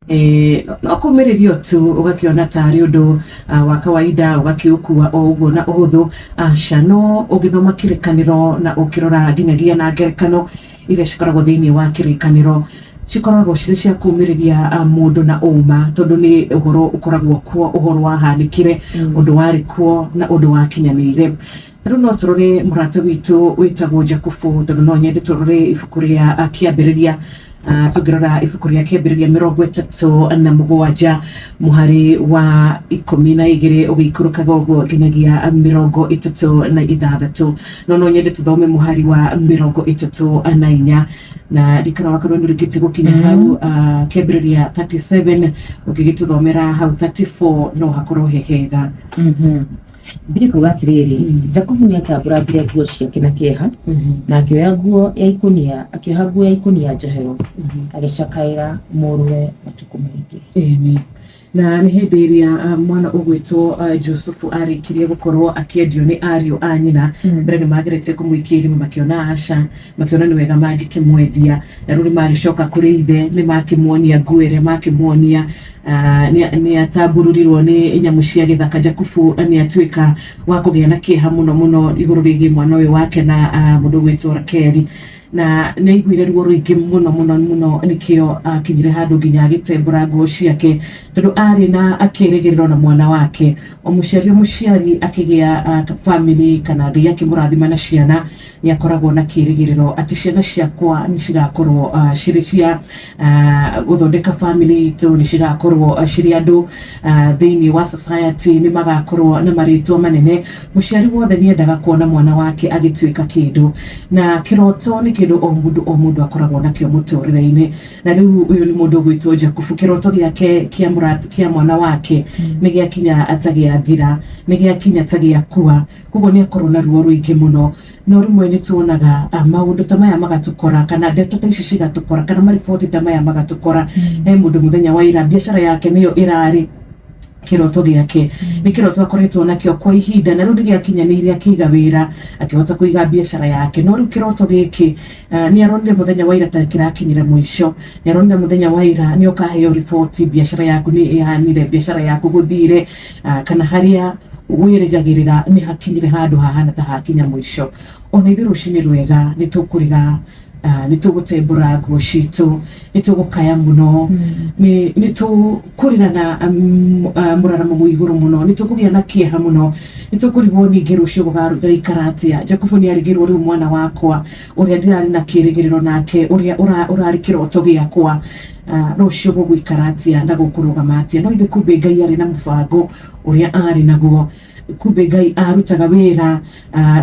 No kũmĩrĩrio tu ũgakĩona tarĩ ũndũ wa kawaida ũgakĩũkua o ũguo na ũhũthũ, aca. No ũgĩthoma kĩrĩkanĩro na ũkĩrora nginyagia na ngerekano iria cikoragwo thĩinĩ wa kĩrĩkanĩro, cikoragwo cirĩ cia kũmĩrĩria mũndũ na ũma, tondũ nĩ ũhoro ũkoragwo kuo, ũhoro wahanĩkire, ũndũ warĩ kuo na ũndũ wakinyanĩire. Rĩu no tũrore mũrata witũ wĩtagwo Jakubu, tondũ no nyende tũrore ibuku rĩa Kĩambĩrĩria. Tũngĩrora ibuku rĩa Kĩambĩrĩria 37 mũhari wa 12 ũgĩikũrũkaga ũguo nginyagia 36. No no nyende tũthome mũhari wa 34 na ndikana wakorwo nĩ ũrĩkĩtie gũkinya hau Kĩambĩrĩria 37, ũngĩgĩtũthomera hau 34 no hakorwo he hega. Bibilia ĩkuga atĩrĩrĩ, Jakubu nĩ atambũrangire nguo ciake na kĩeha, na akĩoya nguo ya ikũnia, akĩoha nguo ya ikũnia njohero, agĩcakaĩra mũrũwe matukũ maingĩ. Amen. Na nĩ hĩndĩ ĩrĩa mwana ũgwĩtwo Jusufu arĩkirie gũkorwo akĩendio nĩ ariũ a nyina. Mbere nĩ mageretie kũmũikia irima, makĩona aca, makĩona nĩ wega mangĩkĩmwendia. Na rĩu nĩ magĩcoka kũrĩ ithe, nĩ makĩmuonia nguo ĩrĩa makĩmuonia. Nĩ atambururirwo nĩ nyamũ cia gĩthaka. Jakubu nĩ atuĩka wa kũgĩa na kĩeha mũno mũno igũrũ rĩgiĩ mwana ũyũ wake na mũndũ ũgwĩtwo Rakeli, na nĩ aiguire ruo rũingĩ mũno mũno mũno, nĩkĩo akinyire handũ nginya agĩtembũra nguo ciake, tondũ arĩ na kĩĩrĩgĩrĩro na mwana wake. O mũciari o mũciari akĩgĩa family kana Ngai akĩmũrathima na ciana, nĩ akoragwo na kĩĩrĩgĩrĩro atĩ ciana ciakwa nĩ cigakorwo cirĩ cia gũthondeka family itũ, nĩ cigakorwo cirĩ andũ thĩinĩ wa society, nĩ magakorwo na marĩtwa manene. Mũciari wothe nĩ endaga kuona mwana wake agĩtuĩka kĩndũ, na kĩroto nĩ kĩndũ o mũndũ o mũndũ akoragwo nakĩo mũtũrĩre-inĩ. Na rĩu ũyũ nĩ mũndũ ũgwĩtwo Jakubu, kĩroto gĩake kĩa kĩa mwana wake nĩ gĩakinya ta gĩathira, nĩ gĩakinya ta gĩakua, koguo nĩ akorwo na ruo rũingĩ mũno. No rĩmwe nĩ tuonaga maũndũ ta maya magatũkora, kana ndeto ta ici cigatũkora, kana mariboti ta maya magatũkora. He mũndũ mũthenya wa ira biacara yake nĩyo ĩrarĩ kĩroto gĩake, nĩ kĩroto akoretwo nakĩo kwa ihinda, na rĩu nĩ gĩakinyanĩire, akĩiga wĩra, akĩhota kũiga biacara yake. No rĩu kĩroto gĩkĩ nĩ aronire mũthenya wa ira ta kĩrakinyire mũico. Nĩ aronire mũthenya wa ira nĩ ũkaheo riboti, biacara yaku nĩ ĩhanire, biacara yaku gũthire, kana harĩa wĩrĩgagĩrĩra nĩ hakinyire handũ hahana ta hakinya mũico. Ona ithuĩ rũcinĩ rwega nĩ tũkũrĩra, nĩ tũgũtembũra nguo citũ, nĩ tũgũkaya mũno, nĩ tũkũrĩra na mũraramo wĩ igũrũ mũno, nĩ tũkũgĩa na kĩeha mũno, nĩ tũkũrigwo ningĩ rũciũ gũgaikara atĩa. Jakubu nĩ arigirwo, rĩu mwana wakwa ũrĩa ndĩrarĩ na kĩĩrĩgĩrĩro nake, ũrĩa ũrarĩ kĩroto gĩakwa, rũciũ gũgũikara atĩa na gũkũrũgama atĩa? No ithuĩ kumbe Ngai arĩ na mũbango ũrĩa arĩ naguo. Kumbe Ngai arutaga wĩra,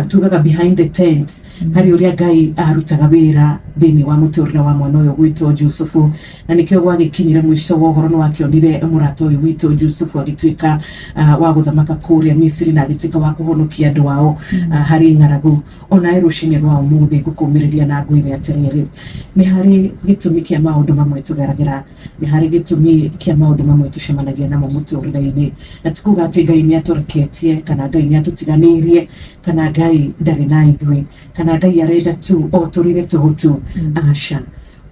tugaga behind the tent, harĩ ũrĩa Ngai arutaga wĩra thĩinĩ wa mũtũrĩre wa mwana ũyũ gwĩtwo Jusufu. Na nĩkĩo gwagĩkinyire mũico wa ũhoro nĩ wakĩonire mũrata ũyũ witũ Jusufu agĩtuĩka wa gũthamaka kũrĩa Misiri, na agĩtuĩka wa kũhonokia andũ ao harĩ ng'aragu. Onawe rũcinĩ rwa ũmũthĩ ngũkũmĩrĩria na ngwĩre atĩrĩrĩ, nĩ harĩ gĩtũmi kĩa maũndũ mamwe tũgeragĩra, nĩ harĩ gĩtũmi kĩa maũndũ mamwe tũcemanagia namo mũtũrĩre-inĩ. Na ti kuga atĩ Ngai nĩ atũreketie, kana Ngai nĩ atũtiganĩirie, kana Ngai ndarĩ na ithuĩ, kana Ngai arenda tu o tũrĩre tũhũ tu. Aca.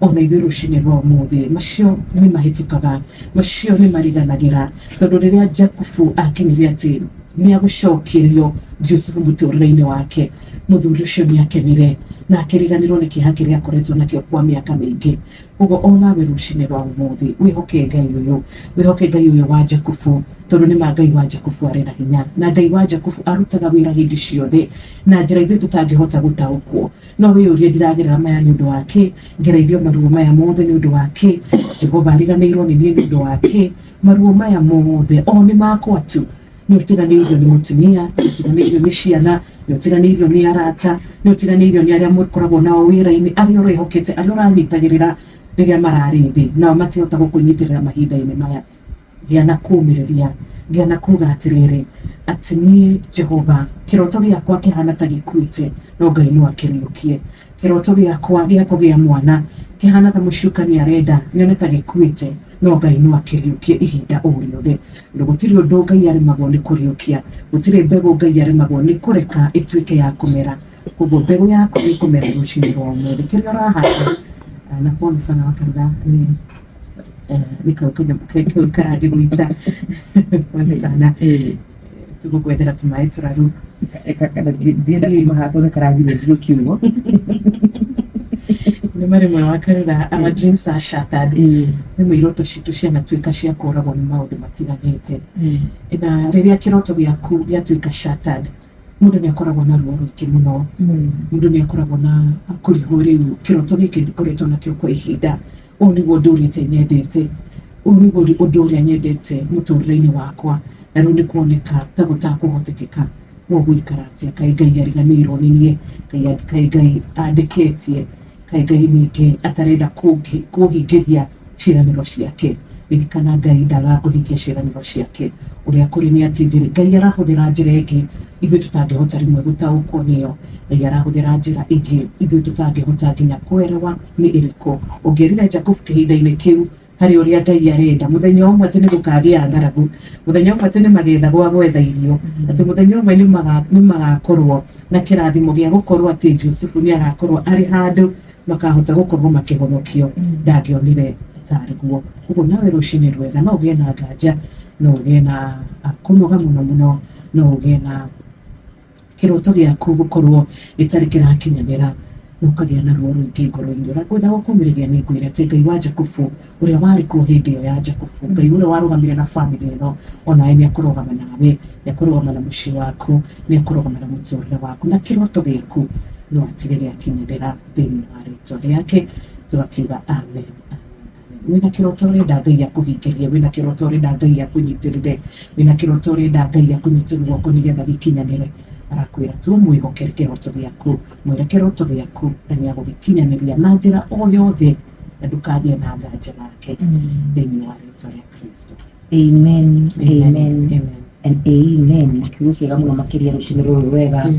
Ona ithuĩ rũcinĩ rwa ũmũthĩ, macio nĩ mahĩtũkaga, macio nĩ mariganagĩra, tondũ rĩrĩa Jakubu akinyire atĩ nĩ agũcokerio Jusufu mũtũrĩre-inĩ wake, mũthuri ũcio nĩ akenire na akĩriganĩrwo nĩ kĩeha kĩrĩa akoretwo nakĩo kwa mĩaka mĩingĩ. Koguo onawe rũcinĩ rwa ũmũthĩ wĩhoke Ngai ũyũ, wĩhoke Ngai ũyũ wa Jakubu, tondũ nĩ ma Ngai wa Jakubu arĩ na hinya, na Ngai wa Jakubu arutaga wĩra hĩndĩ ciothe na njĩra ithuĩ tũtangĩhota gũtaũkwo. No wĩyũrie, ndiragerera maya nĩ ũndũ wa kĩ? Ngereirio maruo maya mothe nĩ ũndũ wa kĩ? Jehova ariganĩirwo nĩ niĩ nĩ ũndũ wa kĩ? Maruo maya mothe o nĩ makwa tu? Nĩ ũtiganĩirio nĩ mũtumia, nĩ ũtiganĩirio nĩ ciana, nĩ ũtiganĩirio nĩ arata, nĩ ũtiganĩirio nĩ arĩa mũkoragwo nao wĩra-inĩ, arĩa ũrehokete, arĩa ũranyitagĩrĩra rĩrĩa mararĩ thĩ, nao matihota gũkũnyitĩrĩra mahinda-inĩ maya. Gĩa na kũũmĩrĩria, gĩa na kuuga atĩrĩrĩ, atĩ niĩ Jehova, kĩroto gĩakwa kĩhana ta gĩkuĩte, no Ngai no akĩriũkie. Kĩroto gĩakwa gĩa kũgĩa mwana kĩhana ta mũcukani arenda nyone ta gĩkuĩte, no Ngai no akĩriũkie ihinda o rĩothe. Tondũ gũtirĩ ũndũ Ngai aremagwo nĩ kũriũkia, gũtirĩ mbegũ Ngai aremagwo nĩ kũreka ĩtuĩke ya kũmera. Koguo mbegũ yaku nĩ ĩkũmera rũcinĩ rwa ũmũthĩ. Kĩrĩa ũrahanda, na pole sana Wakarura nĩ Nĩ kau kanyamũ kau karangĩgũita. Pole sana. Tũgũgwethera tũmaĩ tũraru. Ndienda kuma haha tondũ karathirie njigue kiugo. Nĩ marĩmwe wa Karura, our dreams are shattered. Rĩmwe iroto citũ cianatuĩka cia kũragwo nĩ maũndũ matiganĩte. Na rĩrĩa kĩroto gĩaku gĩatuĩka shattered, mũndũ nĩ akoragwo na ruo rũingĩ mũno. Mũndũ nĩ akoragwo na kũrigwo rĩu kĩroto gĩkĩ ndikoretwo nakĩo kwa ihinda, ũyũ nĩguo ndũrĩte nyendete, ũyũ nĩguo ũndũ ũrĩa nyendete mũtũrĩre-inĩ wakwa, na rĩu nĩ kuoneka ta gũtakũhotekeka. No gũikara atĩa? Kaĩ Ngai ariganĩirwo nĩ niĩ? Kaĩ Ngai andeketie? Kaĩ Ngai ningĩ atarenda kũhingĩria ciĩranĩro ciake? Ririkana Ngai ndagaga kũhingia ciĩranĩro ciake. Ũrĩa kũrĩ nĩ atĩ Ngai arahũthĩra njĩra ĩngĩ ithuĩ tũtangĩhota rĩmwe gũtaũkwo nĩyo. Ngai arahũthĩra njĩra ĩngĩ ithuĩ tũtangĩhota nginya kũerewa nĩ ĩrĩkũ. Ũngĩerire Jakubu kĩhinda-inĩ kĩu harĩ ũrĩa Ngai arenda, mũthenya ũmwe atĩ nĩ gũkagĩa ng'aragu, mũthenya ũmwe atĩ nĩ magetha gwa gwetha irio, atĩ mũthenya ũmwe nĩ magakorwo na kĩrathimo gĩa gũkorwo atĩ Jusufu nĩ agakorwo arĩ handũ makahota gũkorwo makĩhonokio, ndangĩonire tarĩ guo. Ũguo nawe rũcinĩ rwega no ũgĩe na nganja, no ũgĩe na kũnoga mũno mũno, no ũgĩe na kĩroto gĩaku gũkorwo gĩtarĩ kĩrakinyanĩra, na ũkagĩa na ruo rũingĩ ngoro-inĩ. Ũrĩa ngwenda gũkũmĩrĩria nĩ ngwĩre atĩ Ngai wa Jakubu, ũrĩa warĩ kuo hĩndĩ ĩyo ya Jakubu, Ngai ũrĩa warũgamire na bamĩrĩ ĩno, onawe nĩ akũrũgama nawe, nĩ akũrũgama na mũciĩ waku, nĩ akũrũgama na mũtũrĩre waku, na kĩroto gĩaku no atige gĩakinyanĩra thĩinĩ wa rĩtwa rĩake. Tũgakiuga amen. Wĩna kĩroto ũrenda Ngai akũhingĩrie, wĩna kĩroto ũrenda Ngai akũnyitĩrĩre, wĩna kĩroto ũrenda Ngai akũnyite guoko nĩgetha gĩkinyanĩre, arakwĩra tu mwĩhokere kĩroto gĩaku, mwĩre kĩroto gĩaku na nĩ agũgĩkinyanĩria na njĩra o yothe, na ndũkagĩe na nganja nake thĩinĩ wa rĩtwa rĩa Kristo. Amen, amen, amen and amen. Kiugo kĩega mũno makĩria rũcinĩ rũrũ rwega.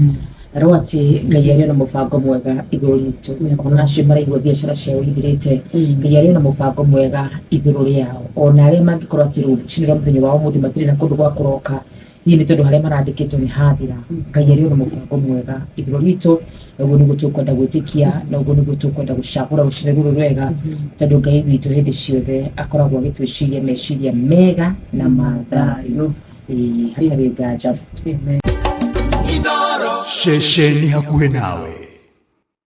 Na rwo atĩ Ngai arĩ na mũbango mwega igũrũ ritũ. Ona acio maraigua biacara ciao ithirĩte, Ngai arĩ na mũbango mwega igũrũ rĩao. Ona arĩa mangĩkorwo atĩ rũcinĩ rwa mũthenya wa ũmũthĩ matirĩ na kũndũ gwa kũroka, hihi nĩ tondũ harĩa marandĩkĩtwo nĩ hathira. Ngai arĩ na mũbango mwega igũrũ ritũ, na ũguo nĩguo tũkwenda gwĩtĩkia, na ũguo nĩguo tũkwenda gũcagũra rũcinĩ rũrũ rwega, tondũ Ngai witũ hĩndĩ ciothe akoragwo agĩtwĩciria meciria mega na ma thayũ. Ĩĩ, hatarĩ nganja. Amen. Ceceni hakuhĩ nawe.